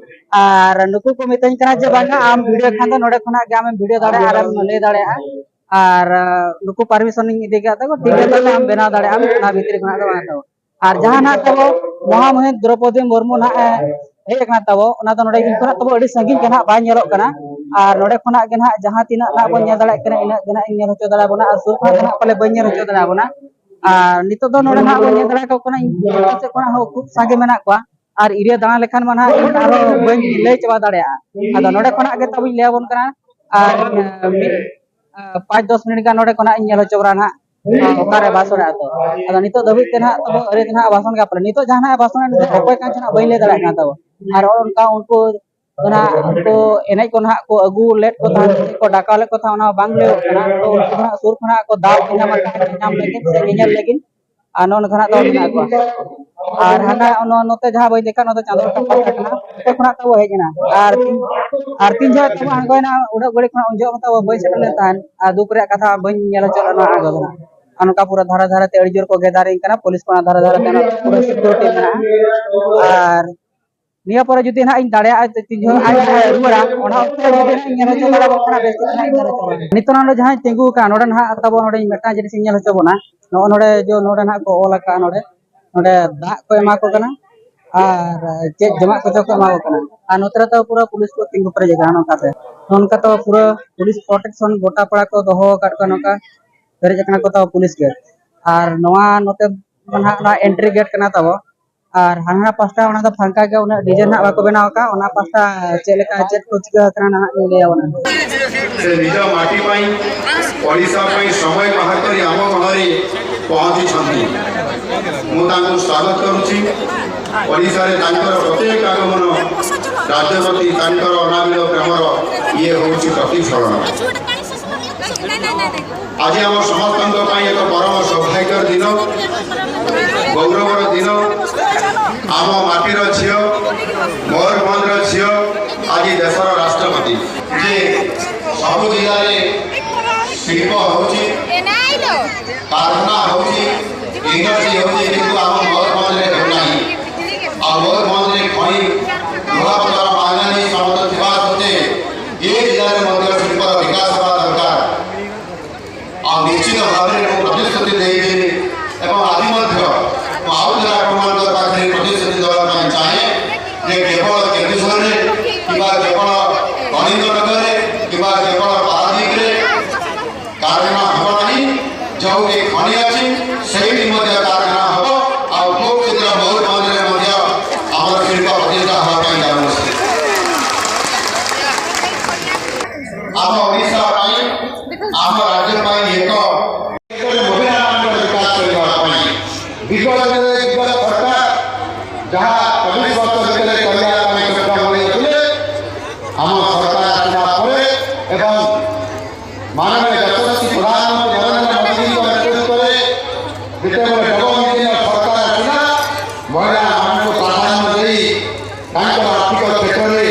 ᱟᱨ ᱱᱩᱠᱩ ᱠᱚ ᱢᱤᱛᱟᱹᱧ ᱠᱟᱱᱟ ᱡᱮ ᱵᱟᱝᱟ, ᱟᱢ ᱵᱷᱤᱰᱤᱭᱳ ᱠᱷᱟᱱ ᱫᱚ ᱱᱚᱰᱮ ᱠᱷᱚᱱᱟᱜ ᱜᱮ ᱟᱢᱮᱢ ᱵᱷᱤᱰᱤᱭᱳ ᱫᱟᱲᱮᱭᱟᱜᱼᱟ ᱟᱨᱮᱢ ᱞᱟᱹᱭ ᱫᱟᱲᱮᱭᱟᱜᱼᱟ᱾ ᱟᱨ ᱱᱩᱠᱩ ᱯᱟᱨᱢᱤᱥᱚᱱ ᱤᱧ ᱤᱫᱤ ᱠᱟᱫ ᱛᱟᱠᱚ, ᱴᱷᱤᱠ ᱜᱮᱭᱟ, ᱛᱟᱦᱞᱮ ᱟᱢ ᱵᱮᱱᱟᱣ ᱫᱟᱲᱮᱭᱟᱜᱼᱟ ᱟᱢ ᱚᱱᱟ ᱵᱷᱤᱛᱨᱤ ᱠᱷᱚᱱᱟᱜ ᱫᱚ ᱵᱟᱝ ᱛᱟᱵᱚ᱾ ᱟᱨ ᱡᱟᱦᱟᱸ ᱱᱟᱦᱟᱜ ᱛᱟᱵᱚ ᱢᱚᱦᱟᱢᱩᱦᱤᱱ ᱫᱨᱚᱯᱚᱫᱤ ᱢᱩᱨᱢᱩ ᱱᱟᱦᱟᱜ ᱮ ᱦᱮᱡ ᱟᱠᱟᱱᱟ ᱛᱟᱵᱚ, ᱚᱱᱟ ᱫᱚ ᱱᱚᱰᱮ ᱤᱧ ᱠᱷᱚᱱᱟᱜ ᱛᱟᱵᱚ ᱟᱹᱰᱤ ᱥᱟᱺᱜᱤᱧ ᱜᱮ ᱱᱟᱦᱟᱜ ᱵᱟᱭ ᱧᱮᱞᱚᱜ ᱠᱟᱱᱟ᱾ ᱟᱨ ᱱᱚᱰᱮ ᱠᱷᱚᱱᱟᱜ ᱜᱮ ᱱᱟᱦᱟᱜ ᱡᱟᱦᱟᱸ ᱛᱤᱱᱟᱹᱜ ᱱᱟᱦᱟᱜ ᱵᱚᱱ ᱧᱮᱞ ᱫᱟᱲᱮᱭᱟᱜ ᱠᱟᱱᱟ, ᱤᱱᱟᱹᱜ ᱜᱮ ᱱᱟᱦᱟᱜ ᱤᱧ ᱧᱮᱞ ᱦᱚᱪᱚ ᱫᱟᱲᱮᱭᱟᱵᱚᱱᱟ᱾ ᱟᱨ ᱥᱩᱨ ᱠᱷᱚᱱᱟᱜ ᱫᱚ ᱱᱟᱦᱟᱜ ᱯᱟᱞᱮ ᱵᱟᱹᱧ ᱧᱮᱞ ᱦᱚᱪᱚ ᱫᱟᱲᱮᱭᱟᱵᱚᱱᱟ᱾ ᱟᱨ ᱱᱤᱛᱚᱜ ᱫᱚ ᱱᱚᱰᱮ ᱱᱟᱦᱟᱜ ᱵᱚᱱ ᱧᱮᱞ ᱫᱟᱲᱮ ᱟᱠᱚ ᱠᱟᱱᱟ, ᱤᱧ ᱯᱟᱦᱴᱟ ᱥᱮᱫ ᱠᱷᱚᱱᱟᱜ ᱦᱚᱸ ᱠᱷᱩᱵ ᱥᱟᱸᱜᱮ ᱢᱮᱱᱟᱜ ᱠᱚᱣᱟ᱾ ᱟᱨ ᱮᱨᱤᱭᱟ ᱫᱟᱬᱟ ᱞᱮᱠᱷᱟᱱ ᱢᱟ ᱱᱟᱦᱟᱜ ᱤᱧ ᱟᱨᱦᱚᱸ ᱵᱟᱹᱧ ᱞᱟᱹᱭ ᱪᱟᱵᱟ ᱫᱟᱲᱮᱭᱟᱜᱼᱟ᱾ ᱟᱫᱚ ᱱᱚᱰᱮ ᱠᱷᱚᱱᱟᱜ ᱜᱮ ᱛᱟᱵᱚᱧ ᱞᱟᱹᱭ ᱟᱵᱚᱱ ᱠᱟᱱᱟ᱾ ᱟᱨ ᱢᱤᱫ ᱟᱨ ᱯᱟᱸᱪ ᱫᱚᱥ ᱢᱤᱱᱤᱴ ᱜᱟᱱ ᱱᱚᱰᱮ ᱠᱷᱚᱱᱟᱜ ᱤᱧ ᱧᱮᱞ ᱦᱚᱪᱚ ᱵᱚᱱᱟ ᱱᱟᱦᱟᱜ, ᱚᱠᱟᱨᱮ ᱵᱟᱥ ᱚᱲᱟᱜ ᱟᱛᱚ᱾ ᱟᱫᱚ ᱱᱤᱛᱚᱜ ᱫᱷᱟᱹᱵᱤᱡ ᱛᱮ ᱱᱟᱦᱟᱜ ᱛᱟᱵᱚ ᱟᱹᱣᱨᱤ ᱫᱚ ᱱᱟᱦᱟᱜ ᱵᱟᱥᱚᱱ ᱜᱮ ᱯᱟᱞᱮ᱾ ᱱᱤᱛᱚᱜ ᱡᱟᱦᱟᱸ ᱱᱟᱦᱟᱜ ᱵᱟᱥᱚᱱ ᱱᱤᱛᱚᱜ ᱚᱠᱚᱭ ᱠᱟᱱ ᱪᱚ ᱱᱟᱦᱟᱜ ᱵᱟᱹᱧ ᱞᱟᱹᱭ ᱫᱟᱲᱮᱭᱟᱜ ᱠᱟᱱᱟ ᱛᱟᱵᱚ᱾ ᱟᱨ ᱚᱱᱠᱟ ᱩᱱᱠᱩ ᱫᱚ ᱱᱟᱦᱟᱜ ᱩᱱᱠᱩ ᱮᱱᱮᱡ ᱠᱚ ᱱᱟᱦᱟᱜ ᱠᱚ ᱟᱹᱜᱩ ᱞᱮᱫ ᱠᱚ ᱛᱟᱦᱮᱸᱫ ᱥᱮ ᱠᱚ ᱰᱟᱠᱟᱣ ᱞᱮᱫ ᱠᱚ ᱛᱟᱦᱮᱸᱫ, ᱚᱱᱟ ᱦᱚᱸ ᱵᱟᱝ ᱞᱟᱹᱭᱚᱜ ᱠᱟᱱᱟ᱾ ᱛᱚ ᱩᱱᱠᱩ ᱫᱚ ᱱᱟᱦᱟᱜ ᱥᱩᱨ ᱠᱷᱚᱱᱟᱜ ᱠᱚ ᱫᱟᱣ ᱠᱚ ᱧᱟᱢ ᱟᱠᱟᱫ ᱧᱟᱢ ᱞᱟᱹᱜᱤᱫ ᱥᱮ ᱧᱮᱧᱮᱞ ᱞᱟᱹᱜᱤᱫ᱾ ᱟᱨ ᱱᱚᱜᱼᱚ ᱱᱚᱝᱠᱟ ᱱᱟᱦᱟᱜ ᱛᱟᱵᱚ ᱢᱮᱱᱟᱜ ᱠᱚᱣᱟ᱾ ᱟᱨ ᱦᱟᱱᱟ ᱱᱚᱣᱟ ᱱᱚᱛᱮ ᱡᱟᱦᱟᱸ ᱵᱟᱹᱧ ᱞᱟᱹᱭ ᱠᱟᱜ, ᱱᱚᱣᱟ ᱫᱚ ᱪᱟᱸᱫᱳ ᱨᱟᱠᱟᱵ ᱯᱟᱦᱴᱟ ᱠᱟᱱᱟ, ᱚᱱᱛᱮ ᱠᱷᱚᱱᱟᱜ ᱛᱟᱵᱚ ᱦᱮᱡ ᱮᱱᱟ᱾ ᱟᱨ ᱛᱤᱱ, ᱟᱨ ᱛᱤᱱ ᱡᱚᱦᱚᱜ ᱛᱟᱵᱚ ᱟᱬᱜᱚᱭᱮᱱᱟ, ᱩᱱᱟᱹᱜ ᱜᱷᱟᱹᱲᱤᱡ ᱠᱷᱚᱱᱟᱜ ᱩᱱ ᱡᱚᱦᱚᱜ ᱢᱟ ᱛᱟᱵᱚ ᱵᱟᱹᱧ ᱥᱮᱴᱮᱨ ᱞᱮᱱ ᱛᱟᱦᱮᱸᱫ᱾ ᱟᱨ ᱫᱩᱠ ᱨᱮᱭᱟᱜ ᱠᱟᱛᱷᱟ, ᱵᱟᱹᱧ ᱧᱮᱞ ᱦᱚᱪᱚ ᱞᱮᱱᱟ ᱟᱬᱜᱚ ᱫᱚ ᱱᱟᱜ᱾ ᱟᱨ ᱱᱚᱝᱠᱟ ᱯᱩᱨᱟᱹ ᱫᱷᱟᱨᱮ ᱫᱷᱟᱨᱮ ᱛᱮ ᱟᱹᱰᱤ ᱡᱳᱨ ᱠᱚ ᱜᱮᱫᱟᱨᱤᱝ ᱠᱟᱱᱟ, ᱯᱩᱞᱤᱥ ᱠᱚ ᱚᱱᱟ ᱫᱷᱟᱨᱮ ᱫᱷᱟᱨᱮ ᱛᱮ ᱚᱱᱟ ᱯᱩᱨᱟᱹ ᱥᱤᱠᱩᱨᱤᱴᱤ ᱢᱮᱱᱟᱜᱼᱟ᱾ ᱟᱨ ᱱᱤᱭᱟᱹ ᱯᱚᱨᱮ ᱡᱩᱫᱤ ᱱᱟᱦᱟᱜ ᱤᱧ ᱫᱟᱲᱮᱭᱟᱜᱼᱟ, ᱛᱤᱱ ᱡᱚᱦᱚᱜ ᱟᱡ ᱨᱩᱣᱟᱹᱲᱟ, ᱚᱱᱟ ᱚᱠᱛᱮ ᱡᱩᱫᱤ ᱱᱟᱦᱟᱜ ᱤᱧ ᱧᱮᱞ ᱦᱚᱪᱚ ᱫᱟᱲᱮᱭᱟᱵᱚᱱ ᱠᱟᱱᱟ, ᱵᱮᱥ ᱴᱷᱤᱠ ᱱᱟᱦᱟᱜ ᱤᱧ ᱧᱮᱞ ᱦᱚᱪᱚ ᱵᱚᱱᱟ᱾ ᱱᱤᱛᱚᱜ ᱱᱚᱰᱮ ᱡᱟᱦᱟᱸᱭ ᱛᱤᱸᱜᱩ ᱟᱠᱟᱱ, ᱱᱚᱰᱮ ᱱᱟᱦᱟᱜ ᱛᱟᱵᱚ ᱱᱚᱰᱮ ᱢᱤᱫᱴᱟᱝ ᱡᱤᱱᱤᱥ ᱤᱧ ᱧᱮᱞ ᱦᱚᱪᱚ ᱵᱚᱱᱟ᱾ ᱱᱚᱜᱼᱚ ᱱᱚᱰᱮ ᱡᱚ ᱱᱚᱰᱮ ᱱᱟᱦᱟᱜ ᱠᱚ ᱚᱞ ᱟᱠᱟᱫᱼᱟ, ᱱᱚᱰᱮ, ᱱᱚᱰᱮ ᱫᱟᱜ ᱠᱚ ᱮᱢᱟ ᱠᱚ ᱠᱟᱱᱟ᱾ ᱟᱨ ᱪᱮᱫ ᱡᱚᱢᱟᱜ ᱠᱚᱪᱚ ᱠᱚ ᱮᱢᱟ ᱠᱚ ᱠᱟᱱᱟ᱾ ᱟᱨ ᱱᱚᱛᱮ ᱨᱮ ᱛᱚ ᱯᱩᱨᱟᱹ ᱯᱩᱞᱤᱥ ᱠᱚ ᱛᱤᱸᱜᱩ ᱯᱮᱨᱮᱡ ᱟᱠᱟᱱᱟ ᱱᱚᱝᱠᱟ ᱛᱮ᱾ ᱱᱚᱝᱠᱟ ᱛᱚ ᱯᱩᱨᱟᱹ ᱯᱩᱞᱤᱥ ᱯᱨᱚᱴᱮᱠᱥᱚᱱ ᱜᱚᱴᱟ ᱯᱟᱲᱟ ᱠᱚ ᱫᱚᱦᱚ ᱟᱠᱟᱫ ᱠᱚᱣᱟ, ᱱᱚᱝᱠᱟ ᱯᱮᱨᱮᱡ ᱟᱠᱟᱱᱟ ᱠᱚ ᱛᱟᱵᱚ ᱯᱩᱞᱤᱥ ᱜᱮ᱾ ᱟᱨ ᱱᱚᱣᱟ ᱱᱚᱛᱮ ᱫᱚ ᱱᱟᱦᱟᱜ ᱱᱚᱣᱟ ᱮᱱᱴᱨᱤ ᱜᱮᱴ ᱠᱟᱱᱟ ᱛᱟᱵᱚ᱾ ᱟᱨ ᱦᱟᱱᱟ ᱯᱟᱥᱴᱟ ᱚᱱᱟ ᱫᱚ ᱯᱷᱟᱸᱠᱟ ᱜᱮᱭᱟ, ᱩᱱᱟᱹᱜ ᱰᱤᱡᱟᱭᱤᱱ ᱦᱟᱸᱜ ᱵᱟᱠᱚ ᱵᱮᱱᱟᱣ ᱟᱠᱟᱫ᱾ ᱚᱱᱟ ᱯᱟᱥᱴᱟ ᱪᱮᱫ ᱞᱮᱠᱟ ᱪᱮᱫ ᱠᱚ ᱪᱤᱠᱟᱹ ᱟᱠᱟᱱᱟ ᱱᱟᱦᱟᱜ ᱞᱤᱧ ᱞᱟᱹᱭ ᱟᱵᱚᱱᱟ᱾ ସେ ନିଜ ମାଟି ପାଇଁ, ଓଡ଼ିଶା ପାଇଁ ସମୟ ବାହାର କରି ଆମ ମହଲରେ ପହଞ୍ଚିଛନ୍ତି। ମୁଁ ତାଙ୍କୁ ସ୍ୱାଗତ କରୁଛି। ଓଡ଼ିଶାରେ ତାଙ୍କର ପ୍ରତ୍ୟେକ ଆଗମନ ରାଜ୍ୟ ପ୍ରତି ତାଙ୍କର ଅନାବିଳ ପ୍ରେମର ଇଏ ହେଉଛି ପ୍ରତିଫଳନ। ଆଜି ଆମ ସମସ୍ତଙ୍କ ପାଇଁ ଏକ ପରମ ସୌଭାଗ୍ୟର ଦିନ, ଗୌରବର ଦିନ। ଆମ ମାଟିର ଝିଅ, ମୟୂରଭଞ୍ଜର ଝିଅ ଆଜି ଦେଶର ରାଷ୍ଟ୍ରପତି। ଯେ ସବୁ ଜିଲ୍ଲାରେ ଶିଳ୍ପ ହେଉଛି, କାରଖାନା ହେଉଛି, ଇଣ୍ଡଷ୍ଟ୍ରି ହେଉଛି, କିନ୍ତୁ ଆମ ମୟୂରଭଞ୍ଜରେ ହେଉନାହିଁ। ଆଉ ମୟୂରଭଞ୍ଜରେ ଖଣି, ଲୁହାପଥର, ମାଙ୍ଗାନିଜ ସମସ୍ତ ଥିବା ସତ୍ତ୍ୱେ ଏ ଜିଲ୍ଲାରେ ମଧ୍ୟ ଶିଳ୍ପର ବିକାଶ ହେବା ଦରକାର। ଆଉ ନିଶ୍ଚିତ ଭାବରେ ମୁଁ ପ୍ରତିଶ୍ରୁତି ଦେଇଥିଲି ଏବଂ ଆଜି ମଧ୍ୟ ମୁଁ ଆଉ ଥରେ ଆପଣମାନଙ୍କ ପାଖରେ ପ୍ରତିଶ୍ରୁତି ଦେବା ପାଇଁ ଚାହେଁ ଯେ କେବଳ କେନ୍ଦୁଝରରେ କିମ୍ବା କେବଳ କଳିଙ୍ଗନଗରରେ କିମ୍ବା କେବଳ ପାରାଦୀପରେ କାରଖାନା ହେବ ନାହିଁ। ଯେଉଁଠି ଖଣି ଅଛି ସେଇଠି ମଧ୍ୟ କାରଖାନା ହେବ। ଆଉ ଖୁବ୍ ଶୀଘ୍ର ମୟୂରଭଞ୍ଜରେ ମଧ୍ୟ ଆମର ଶିଳ୍ପ ପ୍ରତିଷ୍ଠା ହେବା ପାଇଁ ଯାଉଛି। ଆମ ଓଡ଼ିଶା ପାଇଁ, ଆମ ରାଜ୍ୟ ପାଇଁ ଏକ ମହିଳାମାନଙ୍କର ବିକାଶ କରିବା ପାଇଁ ବିଗତ ଦିନରେ ବିଗତ ସରକାର ଯାହା ଚବିଶ ବର୍ଷ ଭିତରେ କରିବା ପାଇଁ ଚେଷ୍ଟା କରିଥିଲେ, ଆମ ସରକାର ଆସିବା ପରେ ଏବଂ ମାନନୀୟ ଯଶସ୍ୱୀ ପ୍ରଧାନମନ୍ତ୍ରୀ ନରେନ୍ଦ୍ର ମୋଦିଙ୍କ ନେତୃତ୍ୱରେ ଯେତେବେଳେ ଡବଲ ଇଞ୍ଜିନର ସରକାର ଆସିଲା, ମହିଳାମାନଙ୍କୁ ପ୍ରାଧାନ୍ୟ ଦେଇ ତାଙ୍କର ଆର୍ଥିକ କ୍ଷେତ୍ରରେ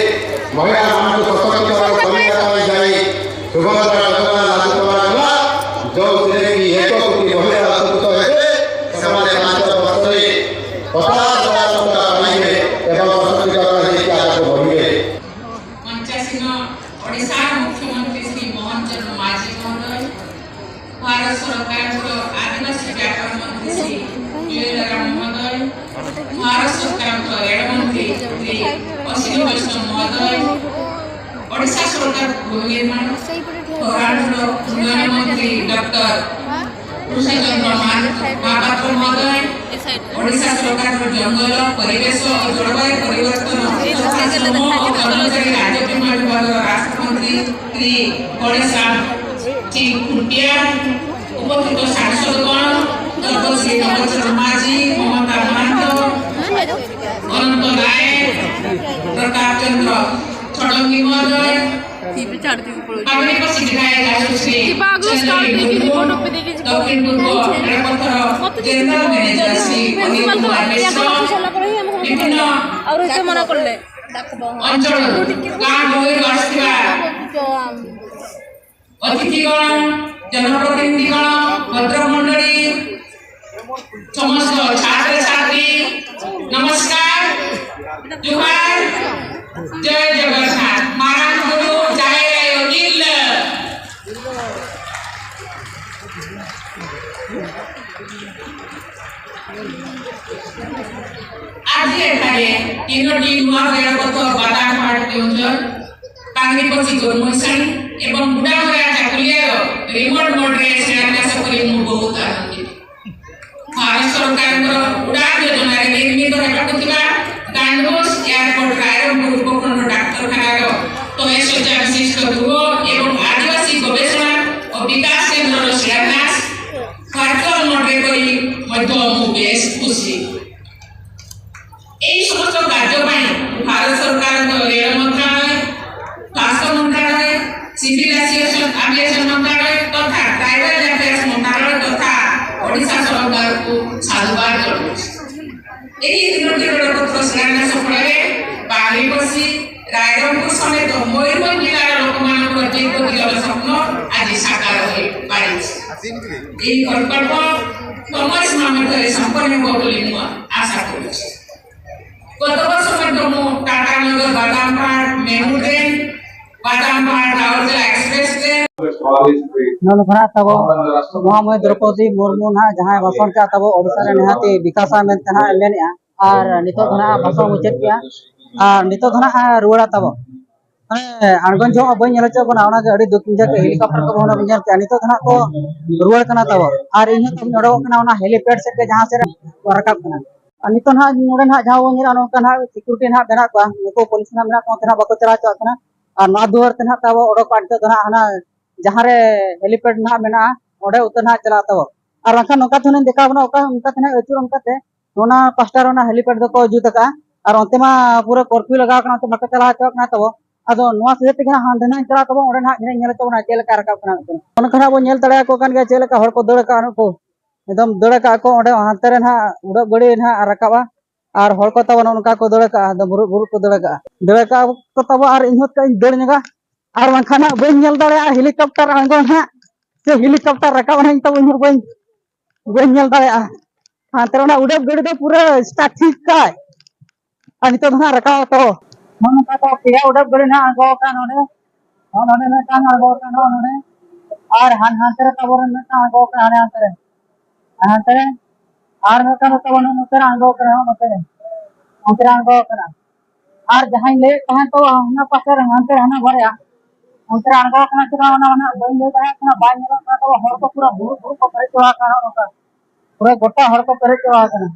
ମହିଳାମାନଙ୍କୁ ସଶକ୍ତିକରଣ କରିବା ପାଇଁ ଯାଇ ସୁଭଦ୍ରା ଯୋଜନା ଲାଗୁ କରାଗଲା, ଯେଉଁଥିରେ କି ଏକ କୋଟି ମହିଳା ଉପକୃତ ହେବେ। ସେମାନେ ପାଞ୍ଚ ବର୍ଷରେ ପଚାଶ ହଜାର ଟଙ୍କା ପାଇବେ ଏବଂ ସଶକ୍ତିକରଣ ହେଇକି ଆଗକୁ ବଢ଼ିବେ। ମଞ୍ଚାସୀନ ଓଡ଼ିଶାର ମୁଖ୍ୟମନ୍ତ୍ରୀ ଶ୍ରୀ ମୋହନ ଚରଣ ମାଝୀ ମହୋଦୟ, ଭାରତ ସରକାରଙ୍କ ଆଦିବାସୀ ବ୍ୟାପାର ମନ୍ତ୍ରୀ ଶ୍ରୀ ଜୁଏଲ ଓରାମ ମହୋଦୟ, ଭାରତ ସରକାରଙ୍କ ଅଶ୍ୱିନୀ ବୈଷ୍ଣବ ମହୋଦୟ, ଓଡ଼ିଶା ସରକାର ଗୃହ ନିର୍ମାଣ, ସହରାଞ୍ଚଳ ଉନ୍ନୟନ ମନ୍ତ୍ରୀ ଡକ୍ଟର କୃଷ୍ଣଚନ୍ଦ୍ର ମହାପାତ୍ର ମହୋଦୟ, ଓଡ଼ିଶା ସରକାରର ଜଙ୍ଗଲ, ପରିବେଶ ଓ ଜଳବାୟୁ ପରିବର୍ତ୍ତନ ତଥା ଶ୍ରମ ଓ କର୍ମଚାରୀ ରାଜକୀୟ ବିଭାଗର ରାଷ୍ଟ୍ରମନ୍ତ୍ରୀ ଶ୍ରୀ ଗଣେଶ ରାମ ସିଂ ଖୁଣ୍ଟିଆ, ଉପସ୍ଥିତ ସାଂସଦଗଣ, ପଦ୍ମଶ୍ରୀ ନବଚରଣ ମାଝୀ, ମମତା ମହାନ୍ତ, ଅନନ୍ତ ନାୟକ, ପ୍ରତାପ ଚନ୍ଦ୍ର ଷଡ଼ଙ୍ଗୀ ମହୋଦୟ, ପାବଲିକ ସିଦ୍ଧାୟ ଦାସ, ଶ୍ରୀ ଯିବା ଆଗରୁ ଚେନ୍ନାଇ ସ୍କାଉଟ୍ ଦେଇକି ମୁର୍ମୁ, ରିପୋର୍ଟ ଓପି ଦେଇକି ଯିବ। ଦକ୍ଷିଣ ପୂର୍ବ ରେଳପଥର ମତେ general manager Shri Anil principal Kumar ତ ମିଶ୍ର, ୟାଙ୍କ ଅଫିସ ହେଲା ପରେ ହିଁ ଆମେ ସମସ୍ତେ ବିଭିନ୍ନ ଆଉ ରହିତେ ମନା କଲେ। ଅଞ୍ଚଳରୁ ଗାଁ ଗହଳିରୁ ଆସିଥିବା ଅତିଥିଗଣ, ଜନପ୍ରତିନିଧିଗଣ, ଭଦ୍ରମଣ୍ଡଳୀ, ସମସ୍ତ ଛାତ୍ରଛାତ୍ରୀ, ନମସ୍କାର, ଜୁହାର, ଜୟ ଜଗନ୍ନାଥ। ମାରାଣ ଗୁରୁ ଜାହେର ଆୟୋ ଇଲ। ଆଜି ଏଠାରେ ତିନୋଟି ନୂଆ ରେଳପଥ ବାଦାମପାହାଡ଼ କେଉଁଝର, ବାଙ୍ଗିରିପୋଷି ଗୋରୁମଇଁଷାଣି ଏବଂ ବୁଢ଼ାମରା ଚାକୁଲିଆର ରିମୋଟ ମୋଡରେ ଶିଳାନ୍ୟାସ କରି ମୁଁ ବହୁତ ଆନନ୍ଦିତ। ଭାରତ ସରକାରଙ୍କର ଉଡ଼ାନ ଯୋଜନାରେ ନିର୍ମିତ ହେବାକୁ ଥିବା ଡାଣ୍ଡବୋସ ଏୟାରପୋର୍ଟ ରାଇରଙ୍ଗପୁର ଉପଖଣ୍ଡ ଡାକ୍ତରଖାନାର ତଳେ ଶଯ୍ୟା ବିଶିଷ୍ଟ ଗୃହ ଏବଂ ଆଦିବାସୀ ଗବେଷଣା ଓ ବିକାଶ କେନ୍ଦ୍ରର ଶିଳାନ୍ୟାସ ଭର୍ଚୁଆଲ ମୋଡରେ କରି ମଧ୍ୟ ମୁଁ ବେଶ ଖୁସି। ଏହି ସମସ୍ତ କାର୍ଯ୍ୟ ପାଇଁ ଭାରତ ସରକାରଙ୍କ ରେଳ ମନ୍ତ୍ରଣାଳୟ, ସ୍ୱାସ୍ଥ୍ୟ ମନ୍ତ୍ରଣାଳୟ, ସିଭିଲ ଆଭିଏସନ, ଆଭିଏସନ ମନ୍ତ୍ରଣାଳୟ ତଥା ଟ୍ରାଇବାଲ ଆଫେୟାର୍ସ ମନ୍ତ୍ରଣାଳୟ ତଥା ଓଡ଼ିଶା ସରକାରଙ୍କୁ ସାଧୁବାଦ ଜଣାଉଛି। ଏହି ତିନୋଟି ରେଳପଥ ଶିଳାନ୍ୟାସ ଫଳରେ ବାଲିପସି, ରାଇରଙ୍ଗପୁର ସମେତ ମୟୂରଭଞ୍ଜ ଜିଲ୍ଲାର ଲୋକମାନଙ୍କର ଦୀର୍ଘ ଦିନର ସ୍ୱପ୍ନ ଆଜି ସାକାର ହୋଇପାରିଛି। ଏହି ପ୍ରକଳ୍ପ ସମୟ ସୀମା ମଧ୍ୟରେ ସମ୍ପନ୍ନ ହେବ ବୋଲି ମୁଁ ଆଶା କରୁଛି। ଗତ ବର୍ଷ ମଧ୍ୟ ମୁଁ Tatanagar Badampahar MEMU train, Badampahar Rourkela express train, ᱱᱚᱣᱟ ᱫᱚ ᱱᱟᱦᱟᱜ ᱛᱟᱵᱚ ᱢᱚᱦᱟᱢᱟᱹᱭ ᱫᱨᱚᱣᱯᱚᱫᱤ ᱢᱩᱨᱢᱩ ᱱᱟᱦᱟᱜ ᱡᱟᱦᱟᱸᱭ ᱵᱷᱟᱥᱚᱱ ᱠᱮᱜᱼᱟ ᱛᱟᱵᱚ ᱳᱰᱤᱥᱟ ᱨᱮ ᱱᱤᱦᱟᱹᱛᱤ ᱵᱤᱠᱟᱥᱟ ᱢᱮᱱᱛᱮ ᱱᱟᱦᱟᱜ ᱮ ᱢᱮᱱᱮᱜᱼᱟ᱾ ᱟᱨ ᱱᱤᱛᱚᱜ ᱫᱚ ᱱᱟᱦᱟᱜ ᱵᱷᱟᱥᱚᱱ ᱢᱩᱪᱟᱹᱫ ᱠᱮᱜᱼᱟ᱾ ᱟᱨ ᱱᱤᱛᱚᱜ ᱫᱚ ᱱᱟᱦᱟᱜ ᱨᱩᱣᱟᱹᱲᱟ ᱛᱟᱵᱚ᱾ ᱢᱟᱱᱮ ᱟᱬᱜᱚᱱ ᱡᱚᱦᱚᱜ ᱵᱟᱹᱧ ᱧᱮᱞ ᱦᱚᱪᱚ ᱠᱟᱱᱟ, ᱚᱱᱟᱜᱮ ᱟᱹᱰᱤ ᱫᱩᱠ ᱵᱩᱡᱷᱟᱹᱜ ᱠᱟᱱᱟ᱾ ᱦᱮᱞᱤᱠᱚᱯᱴᱟᱨ ᱠᱚ ᱵᱟᱵᱚᱱ ᱧᱮᱞ ᱠᱮᱜᱼᱟ, ᱱᱤᱛᱚᱜ ᱫᱚ ᱱᱟᱦᱟᱜ ᱠᱚ ᱨᱩᱣᱟᱹᱲ ᱠᱟᱱᱟ ᱛᱟᱵᱚ᱾ ᱟᱨ ᱤᱧ ᱦᱚᱸ ᱛᱟᱵᱚᱧ ᱚᱰᱚᱠᱚᱜ ᱠᱟᱱᱟ ᱚᱱᱟ ᱦᱮᱞᱤᱯᱮᱰ ᱥᱮᱫ ᱜᱮ, ᱡᱟᱦᱟᱸ ᱥᱮᱫ ᱨᱮ ᱠᱚ ᱨᱟᱠᱟᱵ ᱠᱟᱱᱟ᱾ ᱟᱨ ᱱᱤᱛᱚᱜ ᱱᱟᱦᱟᱜ ᱱᱚᱰᱮ ᱱᱟᱦᱟᱜ ᱡᱟᱦᱟᱸ ᱵᱚᱱ ᱧᱮᱞᱟ, ᱱᱚᱝᱠᱟ ᱱᱟᱦᱟᱜ ᱥᱤᱠᱩᱨᱤᱴᱤ ᱱᱟᱦᱟᱜ ᱢᱮᱱᱟᱜ ᱠᱚᱣᱟ, ᱱᱩᱠᱩ ᱯᱩᱞᱤᱥ ᱱᱟᱦᱟᱜ ᱢᱮᱱᱟᱜ ᱠᱚᱣᱟ, ᱚᱱᱛᱮ ᱱᱟᱦᱟᱜ ᱵᱟᱠᱚ ᱪᱟᱞᱟᱣ ᱦᱚᱪᱚᱣᱟᱜ ᱠᱟᱱᱟ᱾ ᱟᱨ ᱱᱚᱣᱟ ᱫᱩᱣᱟᱹᱨ ᱛᱮ ᱱᱟᱦᱟᱜ ᱛᱟᱵᱚ ᱚᱰᱚᱠᱚᱜᱼᱟ ᱱᱤᱛᱚᱜ ᱫᱚ ᱱᱟᱦᱟᱜ ᱦᱟᱱᱟ ᱡᱟᱦᱟᱸ ᱨᱮ ᱦᱮᱞᱤᱯᱮᱰ ᱱᱟᱦᱟᱜ ᱢᱮᱱᱟᱜᱼᱟ, ᱚᱸᱰᱮ ᱩᱛᱟᱹᱨ ᱱᱟᱦᱟᱜ ᱪᱟᱞᱟᱜ ᱛᱟᱵᱚ᱾ ᱟᱨ ᱵᱟᱝᱠᱷᱟᱱ ᱱᱚᱝᱠᱟ ᱛᱮ ᱦᱩᱱᱟᱹᱝ ᱫᱮᱠᱷᱟᱣ ᱵᱚᱱᱟ, ᱚᱠᱟ ᱚᱱᱠᱟ ᱛᱮ ᱱᱟᱦᱟᱜ ᱟᱹᱪᱩᱨ ᱚᱱᱠᱟ ᱛᱮ ᱚᱱᱟ ᱯᱟᱥᱴᱟ ᱨᱮ ᱚᱱᱟ ᱦᱮᱞᱤᱯᱮᱰ ᱫᱚᱠᱚ ᱡᱩᱛ ᱟᱠᱟᱜᱼᱟ᱾ ᱟᱨ ᱚᱱᱛᱮ ᱢᱟ ᱯᱩᱨᱟᱹ ᱠᱚᱨᱯᱷᱤᱭᱩ ᱞᱟᱜᱟᱣ ᱠᱟᱱᱟ, ᱚᱱᱛᱮ ᱵᱟᱠᱚ ᱪᱟᱞᱟᱣ ᱦᱚᱪᱚᱣᱟᱜ ᱠᱟᱱᱟ ᱛᱟᱵᱚ᱾ ᱟᱫᱚ ᱱᱚᱣᱟ ᱥᱚᱡᱷᱮ ᱛᱮᱜᱮ ᱦᱟᱸᱜ ᱦᱟᱸᱰᱮ ᱱᱟᱦᱟᱜ ᱤᱧ ᱪᱟᱞᱟᱜ ᱛᱟᱵᱚ, ᱚᱸᱰᱮ ᱱᱟᱦᱟᱜ ᱧᱮᱞ ᱦᱚᱪᱚ ᱵᱚᱱᱟ ᱪᱮᱫ ᱞᱮᱠᱟ ᱨᱟᱠᱟᱵ ᱠᱟᱱᱟ ᱢᱮᱱᱛᱮ᱾ ᱚᱱᱟ ᱠᱷᱚᱱᱟᱜ ᱵᱚᱱ ᱧᱮᱞ ᱫᱟᱲᱮᱭᱟᱠᱚ ᱠᱟᱱ ᱜᱮᱭᱟ ᱪᱮᱫ ᱞᱮᱠᱟ ᱦᱚᱲ ᱠᱚ ᱫᱟᱹᱲ ᱟᱠᱟᱜᱼᱟ, ᱱᱩᱠᱩ ᱮᱠᱫᱚᱢ ᱫᱟᱹᱲ ᱟᱠᱟᱜᱼᱟ ᱠᱚ᱾ ᱚᱸᱰᱮ ᱦᱟᱱᱛᱮ ᱨᱮ ᱱᱟᱦᱟᱜ ᱩᱰᱟᱹᱜ ᱜᱟᱹᱰᱤ ᱱᱟᱦᱟᱜ ᱨᱟᱠᱟᱵᱼᱟ, ᱟᱨ ᱦᱚᱲ ᱠᱚ ᱛᱟᱵᱚ ᱱᱚᱜᱼᱚ ᱱᱚᱝᱠᱟ ᱠᱚ ᱫᱟᱹᱲ ᱟᱠᱟᱜᱼᱟ, ᱮᱠᱫᱚᱢ ᱵᱩᱨᱩᱜ ᱵᱩᱨᱩᱜ ᱠᱚ ᱫᱟᱹᱲ ᱟᱠᱟᱜᱼᱟ᱾ ᱫᱟᱹᱲ ᱟᱠᱟᱜᱼᱟ ᱠᱚ ᱛᱟᱵᱚ, ᱟᱨ ᱤᱧ ᱦᱚᱸ ᱪᱮᱫ ᱤᱧ ᱫᱟᱹᱲ ᱧᱚᱜᱟ, ᱟᱨ ᱵᱟᱝᱠᱷᱟᱱ ᱦᱟᱸᱜ ᱵᱟᱹᱧ ᱧᱮᱞ ᱫᱟᱲᱮᱭᱟᱜᱼᱟ ᱦᱮᱞᱤᱠᱚᱯᱴᱟᱨ ᱟᱬᱜᱚ ᱱᱟᱦᱟᱜ, ᱥᱮ ᱦᱮᱞᱤᱠᱚᱯᱴᱟᱨ ᱨᱟᱠᱟᱵ ᱱᱟᱦᱟᱜ, ᱤᱧ ᱛᱟᱵᱚ ᱤᱧ ᱦᱚᱸ ᱵᱟᱹᱧ ᱵᱟᱹᱧ ᱧᱮᱞ ᱫᱟᱲᱮᱭᱟᱜᱼᱟ᱾ ᱦᱟᱱᱛᱮ ᱨᱮ ᱚᱱᱟ ᱩᱰᱟᱹᱱ ᱜᱟᱹᱰᱤ ᱫᱚ ᱯᱩᱨᱟᱹ ᱥᱴᱟᱨᱴ ᱴᱷᱤᱠ ᱠᱟᱭ᱾ ᱟᱨ ᱱᱤᱛᱚᱜ ᱫᱚ ᱦᱟᱸᱜ ᱨᱟᱠᱟᱵ ᱟᱠᱚ᱾ ᱱᱚᱜᱼᱚ ᱱᱚᱝᱠᱟ ᱠᱚ ᱯᱮᱭᱟ ᱩᱰᱟᱹᱱ ᱜᱟᱹᱰᱤ ᱱᱟᱦᱟᱜ ᱟᱬᱜᱚ ᱟᱠᱟᱱ ᱱᱚᱰᱮ᱾ ᱱᱚᱜᱼᱚ ᱱᱚᱰᱮ ᱢᱤᱫᱴᱟᱝ ᱟᱬᱜᱚ ᱟᱠᱟᱱ, ᱱᱚᱜᱼᱚ ᱱᱚᱰᱮ᱾ ᱟᱨ ᱦᱟᱱ-, ᱦᱟᱱᱛᱮ ᱨᱮ ᱛᱟᱵᱚᱱ ᱢᱤᱫᱴᱟᱝ ᱟᱬᱜᱚ ᱟᱠᱟᱱ, ᱦᱟᱱᱮ ᱦᱟᱱᱛᱮ ᱨᱮ᱾ ᱟᱨ ᱦᱟᱱᱛᱮ ᱨᱮ ᱟᱨ ᱢᱤᱫᱴᱟᱝ ᱫᱚ ᱛᱟᱵᱚᱱ ᱱᱚᱛᱮ ᱨᱮ ᱟᱬᱜᱚ ᱟᱠᱟᱱᱟ, ᱱᱚᱜᱼᱚ ᱱᱚᱛᱮ ᱨᱮ᱾ ᱦᱟᱱᱛᱮ ᱨᱮ ᱟᱬᱜᱚ ᱟᱠᱟᱱᱟ᱾ ᱟᱨ ᱡᱟᱦᱟᱸᱧ ᱞᱟᱹᱭᱮᱫ ᱛᱟᱦᱮᱸᱫ ᱛᱚ, ᱦᱟᱱᱟ ᱯᱟᱥᱮ ᱨᱮ, ᱦᱟᱱᱛᱮ ᱨᱮ ᱦᱟᱱᱟ ᱵᱟᱨᱭᱟ, ᱚᱱᱛᱮ ᱨᱮ ᱟᱬᱜᱚ ᱟᱠᱟᱱᱟ ᱥᱮ ᱵᱟᱝ, ᱚᱱᱟ, ᱚᱱᱟ ᱵᱟᱹᱧ ᱞᱟᱹᱭ ᱫᱟᱲᱮᱭᱟᱜ ᱠᱟᱱᱟ, ᱵᱟᱭ ᱧᱮᱞᱚᱜ ᱠᱟᱱᱟ᱾ ᱛᱚᱵᱮ ᱦᱚᱲ ᱠᱚ ᱯᱩᱨᱟᱹ ᱵᱩᱨᱩ ᱵᱩᱨᱩ ᱠᱚ ᱯᱮᱨᱮᱡ ᱪᱟᱵᱟ ᱟᱠᱟᱱᱟ, ᱱᱚᱜᱼᱚ ᱱᱚᱝᱠᱟ᱾ ᱯᱩᱨᱟᱹ ᱜᱚᱴᱟ ᱦᱚᱲ ᱠᱚ ᱯᱮᱨᱮᱡ ᱪᱟᱵᱟ ᱟᱠᱟᱱᱟ᱾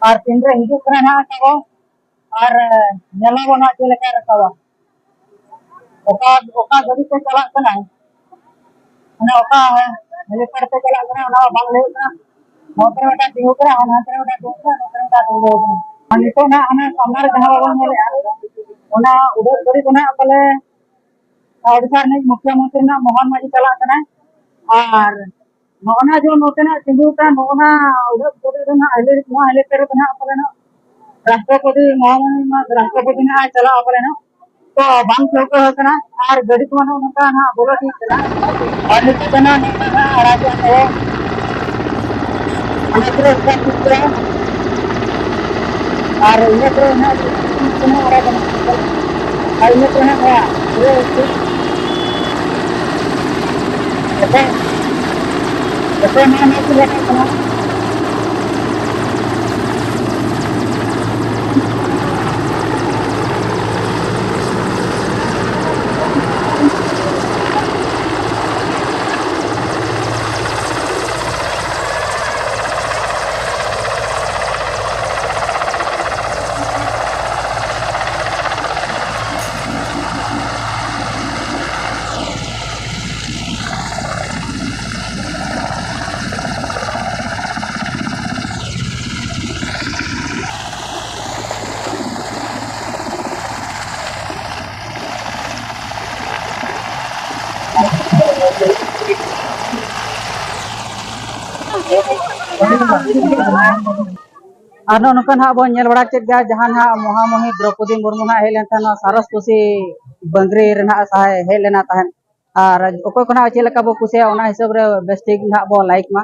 ᱟᱨ ᱛᱤᱱᱨᱮ ᱦᱤᱡᱩᱜ ᱠᱟᱱᱟ ᱱᱟᱦᱟᱜ ᱛᱟᱵᱚ, ᱟᱨ, ᱮ, ᱧᱮᱞᱟᱵᱚᱱ ᱱᱟᱦᱟᱜ ᱪᱮᱫ ᱞᱮᱠᱟᱭ ᱨᱟᱠᱟᱵᱟ᱾ ᱚᱠᱟ, ᱚᱠᱟ ᱜᱟᱹᱰᱤ ᱛᱮ ᱪᱟᱞᱟᱜ ᱠᱟᱱᱟᱭ, ᱢᱟᱱᱮ ᱚᱠᱟ ᱦᱮᱞᱤᱯᱮᱰ ᱛᱮ ᱪᱟᱞᱟᱜ ᱠᱟᱱᱟ, ᱚᱱᱟ ᱦᱚᱸ ᱵᱟᱝ ᱞᱟᱹᱭᱚᱜ ᱠᱟᱱᱟ᱾ ᱱᱚᱛᱮ ᱨᱮ ᱢᱤᱫᱴᱟᱝ ᱛᱤᱸᱜᱩ ᱠᱟᱱᱟ, ᱟᱨ ᱱᱚᱛᱮ ᱨᱮ ᱢᱤᱫᱴᱟᱝ ᱛᱤᱸᱜᱩ ᱠᱟᱱᱟ, ᱱᱚᱛᱮ ᱨᱮ ᱢᱤᱫᱴᱟᱝ ᱛᱤᱸᱜᱩ ᱠᱟᱱᱟ᱾ ᱟᱨ ᱱᱤᱛᱚᱜ ᱱᱟᱦᱟᱜ ᱚᱱᱟ ᱥᱟᱢᱱᱟ ᱨᱮ ᱡᱟᱦᱟᱸ ᱵᱟᱵᱚᱱ ᱧᱮᱞᱮᱜᱼᱟ, ᱚᱱᱟ ᱩᱰᱟᱹᱜ ᱜᱟᱹᱰᱤ ᱫᱚ ᱱᱟᱦᱟᱜ ᱯᱟᱞᱮ ᱳᱰᱤᱥᱟ ᱨᱤᱱᱤᱡ ᱢᱩᱠᱷᱭᱟᱹ ᱢᱚᱱᱛᱨᱤ ᱱᱟᱦᱟᱜ ᱢᱳᱦᱚᱱ ᱢᱟᱹᱡᱷᱤ ᱪᱟᱞᱟᱜ ᱠᱟᱱᱟᱭ᱾ ᱟᱨ ᱱᱚᱜᱼᱚ ᱱᱟ ᱡᱮ ᱱᱚᱛᱮᱱᱟᱜ ᱛᱤᱸᱜᱩ ᱠᱟᱱ, ᱱᱚᱜᱼᱚ ᱱᱟ ᱩᱰᱟᱹᱜ ᱜᱟᱹᱰᱤ ᱫᱚ ᱱᱟᱦᱟᱜ ᱦᱮᱞᱤ-, ᱱᱚᱣᱟ ᱦᱮᱞᱤᱯᱮᱰ ᱨᱮᱫᱚ ᱱᱟᱦᱟᱜ ᱯᱟᱞᱮ ᱱᱟᱦᱟᱜ ᱨᱟᱥᱴᱨᱚᱯᱚᱛᱤ ᱢᱚᱦᱚᱢᱚᱱᱤ ᱨᱟᱥᱴᱨᱚᱯᱚᱛᱤ ᱱᱟᱦᱟᱜ ᱮ ᱪᱟᱞᱟᱜᱼᱟ ᱯᱟᱞᱮ ᱱᱟᱦᱟᱜ᱾ ᱛᱚ ᱵᱟᱝ ᱴᱷᱟᱹᱣᱠᱟᱹ ᱟᱠᱟᱱᱟ᱾ ᱟᱨ ᱜᱟᱹᱰᱤ ᱠᱚᱢᱟ ᱱᱚᱜᱼᱚ ᱱᱚᱝᱠᱟ ᱱᱟᱦᱟᱜ ᱵᱚᱞᱚ ᱴᱷᱤᱠ ᱠᱟᱱᱟ᱾ ᱟᱨ ᱱᱤᱛᱚᱜ ᱫᱚ ᱱᱟᱦᱟᱜ ᱱᱚᱝᱠᱟ ᱱᱟᱦᱟᱜ ᱟᱲᱟᱜᱮᱜᱼᱟ ᱠᱚ᱾ ᱚᱱᱟ ᱯᱩᱨᱟᱹ ᱚᱱᱠᱟ ᱴᱷᱤᱠ ᱠᱟᱱᱟ᱾ ᱟᱨ ᱤᱱᱟᱹ ᱯᱚᱨᱮ ᱱᱟᱦᱟᱜ ᱟᱲᱟᱜ ᱜᱟᱱᱚᱜᱼᱟ᱾ ᱟᱨ ᱤᱱᱟᱹ ᱯᱚᱨᱮ ᱱᱟᱦᱟᱜ ᱱᱚᱣᱟ ᱯᱩᱨᱟᱹ ᱴᱷᱤᱠ᱾ ᱮᱠᱷᱚᱱ, ᱮᱠᱷᱚᱱ ᱱᱚᱜᱼᱚ ᱱᱚᱣᱟ ᱠᱚ ᱞᱮᱠᱟ ᱠᱟᱱᱟ᱾ ᱟᱨ ᱱᱚᱜᱼᱚ ᱱᱚᱝᱠᱟ ᱱᱟᱦᱟᱜ ᱵᱚᱱ ᱧᱮᱞ ᱵᱟᱲᱟ ᱠᱮᱫ ᱜᱮᱭᱟ, ᱡᱟᱦᱟᱸ ᱱᱟᱦᱟᱜ ᱢᱚᱦᱟᱢᱚᱦᱤ ᱫᱨᱚᱯᱚᱫᱤ ᱢᱩᱨᱢᱩ ᱱᱟᱦᱟᱜ ᱦᱮᱡ ᱞᱮᱱ ᱛᱟᱦᱮᱸᱫ ᱱᱚᱣᱟ ᱥᱟᱨᱚᱥ ᱠᱩᱥᱤ ᱵᱟᱝᱜᱽᱨᱤ ᱨᱮ ᱱᱟᱦᱟᱜ ᱥᱟᱦᱟᱭ ᱦᱮᱡ ᱞᱮᱱᱟ ᱛᱟᱦᱮᱸᱫ᱾ ᱟᱨ ᱚᱠᱚᱭ ᱠᱚ ᱱᱟᱦᱟᱜ ᱪᱮᱫ ᱞᱮᱠᱟ ᱵᱚ ᱠᱩᱥᱤᱭᱟᱜᱼᱟ, ᱚᱱᱟ ᱦᱤᱥᱟᱹᱵ ᱨᱮ ᱵᱮᱥ ᱴᱷᱤᱠ ᱱᱟᱦᱟᱜ ᱵᱚ ᱞᱟᱭᱤᱠ ᱢᱟ᱾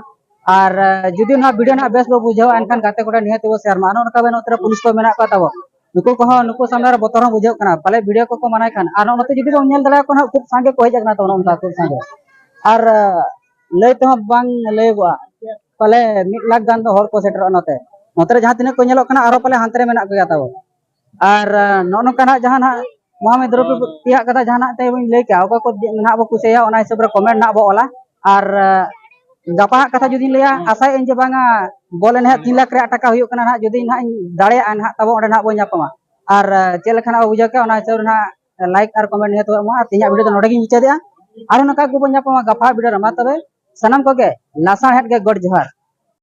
ᱟᱨ ᱡᱩᱫᱤ ᱱᱟᱦᱟᱜ ᱵᱷᱤᱰᱤᱭᱳ ᱱᱟᱦᱟᱜ ᱵᱮᱥ ᱵᱚ ᱵᱩᱡᱷᱟᱹᱣᱟ, ᱮᱱᱠᱷᱟᱱ ᱜᱟᱛᱮ ᱠᱚᱴᱷᱮᱱ ᱱᱤᱦᱟᱹᱛ ᱵᱚ ᱥᱮᱭᱟᱨ ᱢᱟ᱾ ᱟᱨ ᱱᱚᱜᱼᱚ ᱱᱚᱝᱠᱟ ᱵᱮᱱ ᱱᱚᱛᱮ ᱨᱮ ᱯᱩᱞᱤᱥ ᱠᱚ ᱢᱮᱱᱟᱜ ᱠᱚᱣᱟ ᱛᱟᱵᱚ, ᱱᱩᱠᱩ ᱠᱚᱦᱚᱸ, ᱱᱩᱠᱩ ᱥᱟᱢᱱᱮ ᱨᱮ ᱵᱚᱛᱚᱨ ᱦᱚᱸ ᱵᱩᱡᱷᱟᱹᱜ ᱠᱟᱱᱟ, ᱯᱟᱞᱮ ᱵᱷᱤᱰᱤᱭᱳ ᱠᱚᱠᱚ ᱢᱟᱱᱟᱭ ᱠᱷᱟᱱ᱾ ᱟᱨ ᱱᱚᱜᱼᱚ ᱱᱚᱛᱮ ᱡᱩᱫᱤ ᱵᱚᱱ ᱧᱮᱞ ᱫᱟᱲᱮᱭᱟᱠᱚ ᱱᱟᱦᱟᱜ, ᱠᱷᱩᱵ ᱥᱟᱸᱜᱮ ᱠᱚ ᱦᱮᱡ ᱟᱠᱟᱱᱟ ᱛᱟᱵᱚᱱᱟ, ᱚᱱᱠᱟ ᱠᱷᱩᱵ ᱥᱟᱸᱜᱮ᱾ ᱟᱨ ᱞᱟᱹᱭ ᱛᱮᱦᱚᱸ ᱵᱟᱝ ᱞᱟᱹᱭᱚᱜᱚᱜᱼᱟ, ᱯᱟᱞᱮ ᱢᱤᱫ ᱞᱟᱠᱷ ᱜᱟᱱ ᱫᱚ ᱦᱚᱲ ᱠᱚ ᱥᱮᱴᱮᱨᱚᱜᱼᱟ ᱱᱚᱛᱮ᱾ ᱱᱚᱛᱮ ᱨᱮ ᱡᱟᱦᱟᱸ ᱛᱤᱱᱟᱹᱜ ᱠᱚ ᱧᱮᱞᱚᱜ ᱠᱟᱱᱟ, ᱟᱨᱚ ᱯᱟᱞᱮ ᱦᱟᱱᱛᱮ ᱨᱮ ᱢᱮᱱᱟᱜ ᱠᱚᱜᱮᱭᱟ ᱛᱟᱵᱚ᱾ ᱟᱨ ᱱᱚᱜᱼᱚ ᱱᱚᱝᱠᱟ ᱱᱟᱦᱟᱜ ᱡᱟᱦᱟᱸ ᱱᱟᱦᱟᱜ ᱢᱚᱦᱟᱢᱚᱦᱤ ᱫᱨᱚᱯᱚᱫᱤᱭᱟᱜ ᱠᱟᱛᱷᱟ ᱡᱟᱦᱟᱱᱟᱜ ᱛᱮ ᱵᱚᱱ ᱞᱟᱹᱭ ᱠᱮᱜᱼᱟ, ᱚᱠᱚᱭ ᱠᱚ ᱱᱟᱦᱟᱜ ᱵᱚ ᱠᱩᱥᱤᱭᱟᱭᱟ, ᱚᱱᱟ ᱦᱤᱥᱟᱹᱵ ᱨᱮ ᱠᱚᱢᱮᱱᱴ ᱱᱟᱦᱟᱜ ᱵᱚ ᱚᱞᱟ᱾ ᱟᱨ ᱜᱟᱯᱟ ᱦᱟᱸᱜ ᱠᱟᱛᱷᱟ ᱡᱩᱫᱤᱧ ᱞᱟᱹᱭᱟ, ᱟᱥᱟᱭᱟᱹᱧ ᱡᱮ ᱵᱟᱝᱟ ᱵᱚᱞ ᱮᱱᱮᱡ ᱦᱟᱸᱜ ᱛᱤᱱ ᱞᱟᱠᱷ ᱨᱮᱭᱟᱜ ᱴᱟᱠᱟ ᱦᱩᱭᱩᱜ ᱠᱟᱱᱟ ᱱᱟᱦᱟᱜ, ᱡᱩᱫᱤ ᱱᱟᱦᱟᱜ ᱤᱧ ᱫᱟᱲᱮᱭᱟᱜᱼᱟ ᱱᱟᱦᱟᱜ, ᱛᱟᱵᱚ ᱚᱸᱰᱮ ᱱᱟᱦᱟᱜ ᱵᱚᱱ ᱧᱟᱯᱟᱢᱟ᱾ ᱟᱨ ᱪᱮᱫ ᱞᱮᱠᱟ ᱱᱟᱦᱟᱜ ᱵᱚ ᱵᱩᱡᱷᱟᱹᱣ ᱠᱮᱜᱼᱟ, ᱚᱱᱟ ᱦᱤᱥᱟᱹᱵ ᱨᱮ ᱱᱟᱦᱟᱜ ᱞᱟᱭᱤᱠ ᱟᱨ ᱠᱚᱢᱮᱱᱴ ᱱᱤᱦᱟᱹᱛ ᱮᱢᱚᱜᱼᱟ᱾ ᱛᱮᱦᱮᱧᱟᱜ ᱵᱷᱤᱰᱤᱭᱳ ᱫᱚ ᱱᱚᱰᱮ ᱜᱤᱧ ᱢᱩᱪᱟᱹᱫᱮᱜᱼᱟ᱾ ᱟᱨᱦᱚᱸ ᱱᱚᱝᱠᱟ ᱜᱮᱵᱚᱱ ᱧᱟᱯᱟᱢᱟ ᱜᱟᱯᱟ ᱵᱷᱤᱰᱤᱭᱳ ᱨᱮ᱾ ᱢᱟ ᱛᱚᱵᱮ ᱥᱟᱱᱟᱢ ᱠᱚᱜᱮ ᱞᱟᱥᱟᱬᱦᱮᱫ ᱜᱮ ᱜᱚᱰ ᱡᱚᱦᱟᱨ᱾